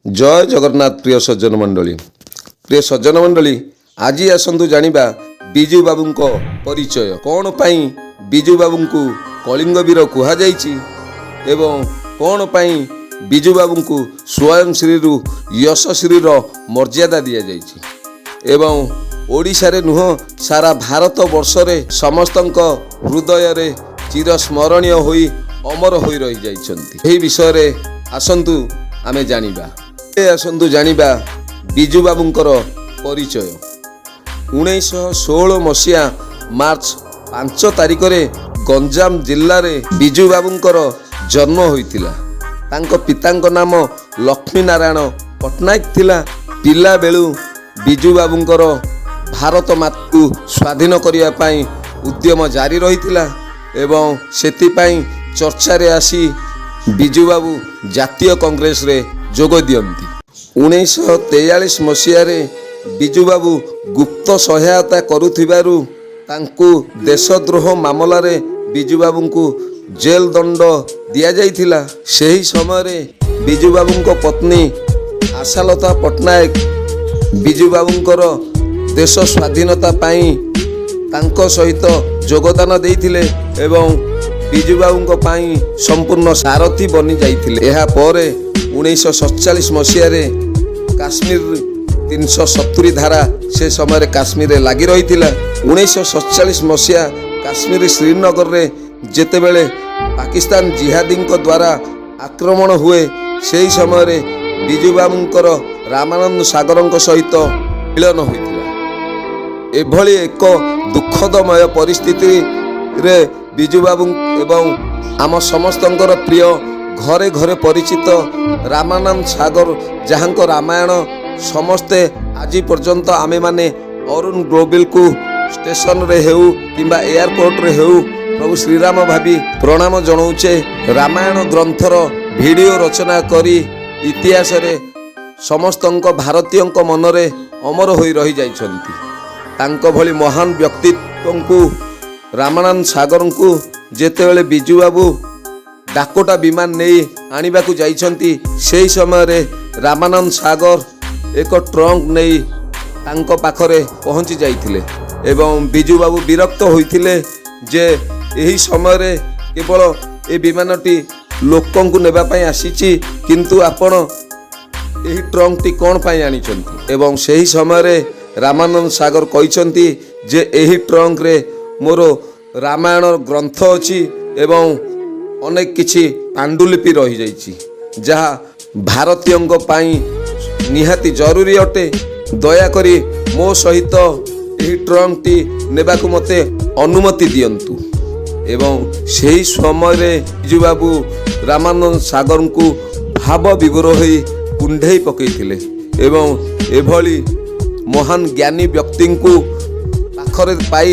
ଜୟ ଜଗନ୍ନାଥ ପ୍ରିୟ ସଜ୍ଜନ ମଣ୍ଡଳୀ। ପ୍ରିୟ ସଜ୍ଜନ ମଣ୍ଡଳୀ, ଆଜି ଆସନ୍ତୁ ଜାଣିବା ବିଜୁ ବାବୁଙ୍କ ପରିଚୟ। କ'ଣ ପାଇଁ ବିଜୁ ବାବୁଙ୍କୁ କଳିଙ୍ଗ ବୀର କୁହାଯାଇଛି ଏବଂ କ'ଣ ପାଇଁ ବିଜୁ ବାବୁଙ୍କୁ ସ୍ୱୟଂଶ୍ରୀରୁ ଯଶଶ୍ରୀର ମର୍ଯ୍ୟାଦା ଦିଆଯାଇଛି ଏବଂ ଓଡ଼ିଶାରେ ନୁହଁ, ସାରା ଭାରତ ବର୍ଷରେ ସମସ୍ତଙ୍କ ହୃଦୟରେ ଚିରସ୍ମରଣୀୟ ହୋଇ ଅମର ହୋଇ ରହିଯାଇଛନ୍ତି, ଏହି ବିଷୟରେ ଆସନ୍ତୁ ଆମେ ଜାଣିବା। ଆସନ୍ତୁ ଜାଣିବା ବିଜୁ ବାବୁଙ୍କର ପରିଚୟ। 1916 ମସିହା ମାର୍ଚ୍ଚ 5 ତାରିଖରେ ଗଞ୍ଜାମ ଜିଲ୍ଲାରେ ବିଜୁ ବାବୁଙ୍କର ଜନ୍ମ ହୋଇଥିଲା। ତାଙ୍କ ପିତାଙ୍କ ନାମ ଲକ୍ଷ୍ମୀନାରାୟଣ ପଟ୍ଟନାୟକ ଥିଲା। ପିଲାବେଳୁ ବିଜୁ ବାବୁଙ୍କର ଭାରତ ମାତୃ ସ୍ୱାଧୀନ କରିବା ପାଇଁ ଉଦ୍ୟମ ଜାରି ରହିଥିଲା ଏବଂ ସେଥିପାଇଁ ଚର୍ଚ୍ଚାରେ ଆସି ବିଜୁବାବୁ ଜାତୀୟ କଂଗ୍ରେସରେ ଯୋଗ ଦିଅନ୍ତି। 1943 ମସିହାରେ ବିଜୁବାବୁ ଗୁପ୍ତ ସହାୟତା କରୁଥିବାରୁ ତାଙ୍କୁ ଦେଶଦ୍ରୋହ ମାମଲାରେ ବିଜୁବାବୁଙ୍କୁ ଜେଲ ଦଣ୍ଡ ଦିଆଯାଇଥିଲା। ସେହି ସମୟରେ ବିଜୁବାବୁଙ୍କ ପତ୍ନୀ ଆଶାଲତା ପଟ୍ଟନାୟକ ବିଜୁବାବୁଙ୍କର ଦେଶ ସ୍ୱାଧୀନତା ପାଇଁ ତାଙ୍କ ସହିତ ଯୋଗଦାନ ଦେଇଥିଲେ ଏବଂ ବିଜୁବାବୁଙ୍କ ପାଇଁ ସମ୍ପୂର୍ଣ୍ଣ ସାରଥୀ ବନି ଯାଇଥିଲେ। ଏହାପରେ 1947 ମସିହାରେ କାଶ୍ମୀର 370 ଧାରା ସେ ସମୟରେ କାଶ୍ମୀରରେ ଲାଗି ରହିଥିଲା। 1947 ମସିହା କାଶ୍ମୀର ଶ୍ରୀନଗରରେ ଯେତେବେଳେ ପାକିସ୍ତାନ ଜିହାଦୀଙ୍କ ଦ୍ୱାରା ଆକ୍ରମଣ ହୁଏ, ସେହି ସମୟରେ ବିଜୁବାବୁଙ୍କର ରାମାନନ୍ଦ ସାଗରଙ୍କ ସହିତ ମିଳନ ହୋଇଥିଲା। ଏଭଳି ଏକ ଦୁଃଖଦମୟ ପରିସ୍ଥିତିରେ ବିଜୁବାବୁ ଏବଂ ଆମ ସମସ୍ତଙ୍କର ପ୍ରିୟ, ଘରେ ଘରେ ପରିଚିତ ରାମାନନ୍ଦ ସାଗର, ଯାହାଙ୍କ ରାମାୟଣ ସମସ୍ତେ ଆଜି ପର୍ଯ୍ୟନ୍ତ ଆମେମାନେ ଅରୁଣ ଗୋଭିଲକୁ ଷ୍ଟେସନରେ ହେଉ କିମ୍ବା ଏୟାରପୋର୍ଟରେ ହେଉ ପ୍ରଭୁ ଶ୍ରୀରାମ ଭାବି ପ୍ରଣାମ ଜଣାଉଛେ, ରାମାୟଣ ଗ୍ରନ୍ଥର ଭିଡ଼ିଓ ରଚନା କରି ଇତିହାସରେ ସମସ୍ତଙ୍କ ଭାରତୀୟଙ୍କ ମନରେ ଅମର ହୋଇ ରହିଯାଇଛନ୍ତି। ତାଙ୍କ ଭଳି ମହାନ ବ୍ୟକ୍ତିତ୍ୱଙ୍କୁ, ରାମାନନ୍ଦ ସାଗରଙ୍କୁ ଯେତେବେଳେ ବିଜୁବାବୁ ଡାକୋଟା ବିମାନ ନେଇ ଆଣିବାକୁ ଯାଇଛନ୍ତି, ସେହି ସମୟରେ ରାମାନନ୍ଦ ସାଗର ଏକ ଟ୍ରଙ୍କ ନେଇ ତାଙ୍କ ପାଖରେ ପହଞ୍ଚି ଯାଇଥିଲେ ଏବଂ ବିଜୁବାବୁ ବିରକ୍ତ ହୋଇଥିଲେ ଯେ ଏହି ସମୟରେ କେବଳ ଏ ବିମାନଟି ଲୋକଙ୍କୁ ନେବା ପାଇଁ ଆସିଛି, କିନ୍ତୁ ଆପଣ ଏହି ଟ୍ରଙ୍କଟି କ'ଣ ପାଇଁ ଆଣିଛନ୍ତି? ଏବଂ ସେହି ସମୟରେ ରାମାନନ୍ଦ ସାଗର କହିଛନ୍ତି ଯେ ଏହି ଟ୍ରଙ୍କରେ ମୋର ରାମାୟଣ ଗ୍ରନ୍ଥ ଅଛି ଏବଂ ଅନେକ କିଛି ପାଣ୍ଡୁଲିପି ରହିଯାଇଛି, ଯାହା ଭାରତୀୟଙ୍କ ପାଇଁ ନିହାତି ଜରୁରୀ ଅଟେ। ଦୟାକରି ମୋ ସହିତ ଏହି ଟ୍ରଙ୍କଟି ନେବାକୁ ମୋତେ ଅନୁମତି ଦିଅନ୍ତୁ। ଏବଂ ସେହି ସମୟରେ ବିଜୁବାବୁ ରାମାନନ୍ଦ ସାଗରଙ୍କୁ ଭାବ ବିଭୋର ହୋଇ କୁଣ୍ଢେଇ ପକାଇଥିଲେ ଏବଂ ଏଭଳି ମହାନ ଜ୍ଞାନୀ ବ୍ୟକ୍ତିଙ୍କୁ ପାଖରେ ପାଇ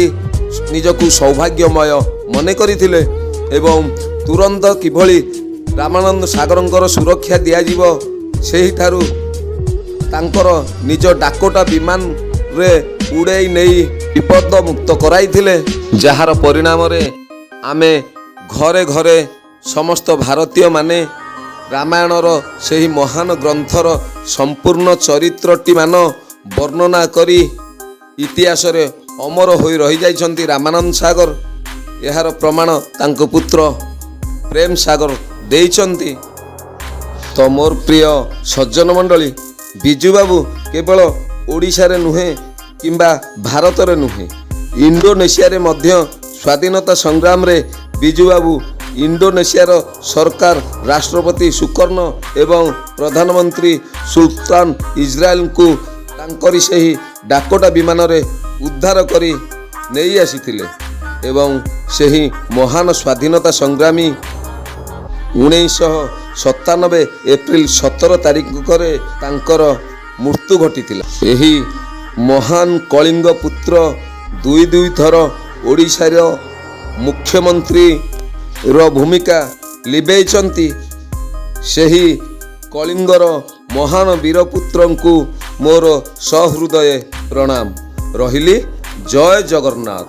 ନିଜକୁ ସୌଭାଗ୍ୟମୟ ମନେ କରିଥିଲେ ଏବଂ ତୁରନ୍ତ କିଭଳି ରାମାନନ୍ଦ ସାଗରଙ୍କର ସୁରକ୍ଷା ଦିଆଯିବ, ସେହିଠାରୁ ତାଙ୍କର ନିଜ ଡାକୋଟା ବିମାନରେ ଉଡ଼େଇ ନେଇ ବିପଦ ମୁକ୍ତ କରାଇଥିଲେ, ଯାହାର ପରିଣାମରେ ଆମେ ଘରେ ଘରେ ସମସ୍ତ ଭାରତୀୟମାନେ ରାମାୟଣର ସେହି ମହାନ ଗ୍ରନ୍ଥର ସମ୍ପୂର୍ଣ୍ଣ ଚରିତ୍ରଟି ମାନ ବର୍ଣ୍ଣନା କରି ଇତିହାସରେ ଅମର ହୋଇ ରହିଯାଇଛନ୍ତି ରାମାନନ୍ଦ ସାଗର। ଏହାର ପ୍ରମାଣ ତାଙ୍କ ପୁତ୍ର ପ୍ରେମ ସାଗର ଦେଇଛନ୍ତି। ତ ମୋର ପ୍ରିୟ ସଜ୍ଜନ ମଣ୍ଡଳୀ, ବିଜୁବାବୁ କେବଳ ଓଡ଼ିଶାରେ ନୁହେଁ କିମ୍ବା ଭାରତରେ ନୁହେଁ, ଇଣ୍ଡୋନେସିଆରେ ମଧ୍ୟ ସ୍ୱାଧୀନତା ସଂଗ୍ରାମରେ ବିଜୁବାବୁ ଇଣ୍ଡୋନେସିଆର ସରକାର, ରାଷ୍ଟ୍ରପତି ସୁକର୍ଣ୍ଣ ଏବଂ ପ୍ରଧାନମନ୍ତ୍ରୀ ସୁଲତାନ ଇସ୍ମାଇଲଙ୍କୁ ତାଙ୍କରି ସେହି ଡାକୋଟା ବିମାନରେ ଉଦ୍ଧାର କରି ନେଇ ଆସିଥିଲେ। ଏବଂ ସେହି ମହାନ ସ୍ୱାଧୀନତା ସଂଗ୍ରାମୀ 1997 ଏପ୍ରିଲ 17 ତାରିଖରେ ତାଙ୍କର ମୃତ୍ୟୁ ଘଟିଥିଲା। ଏହି ମହାନ କଳିଙ୍ଗ ପୁତ୍ର ଦୁଇ ଦୁଇ ଥର ଓଡ଼ିଶାର ମୁଖ୍ୟମନ୍ତ୍ରୀର ଭୂମିକା ଲିଭେଇଛନ୍ତି। ସେହି କଳିଙ୍ଗର ମହାନ ବୀରପୁତ୍ରଙ୍କୁ ମୋର ସହୃଦୟ ପ୍ରଣାମ। ରହିଲି, ଜୟ ଜଗନ୍ନାଥ।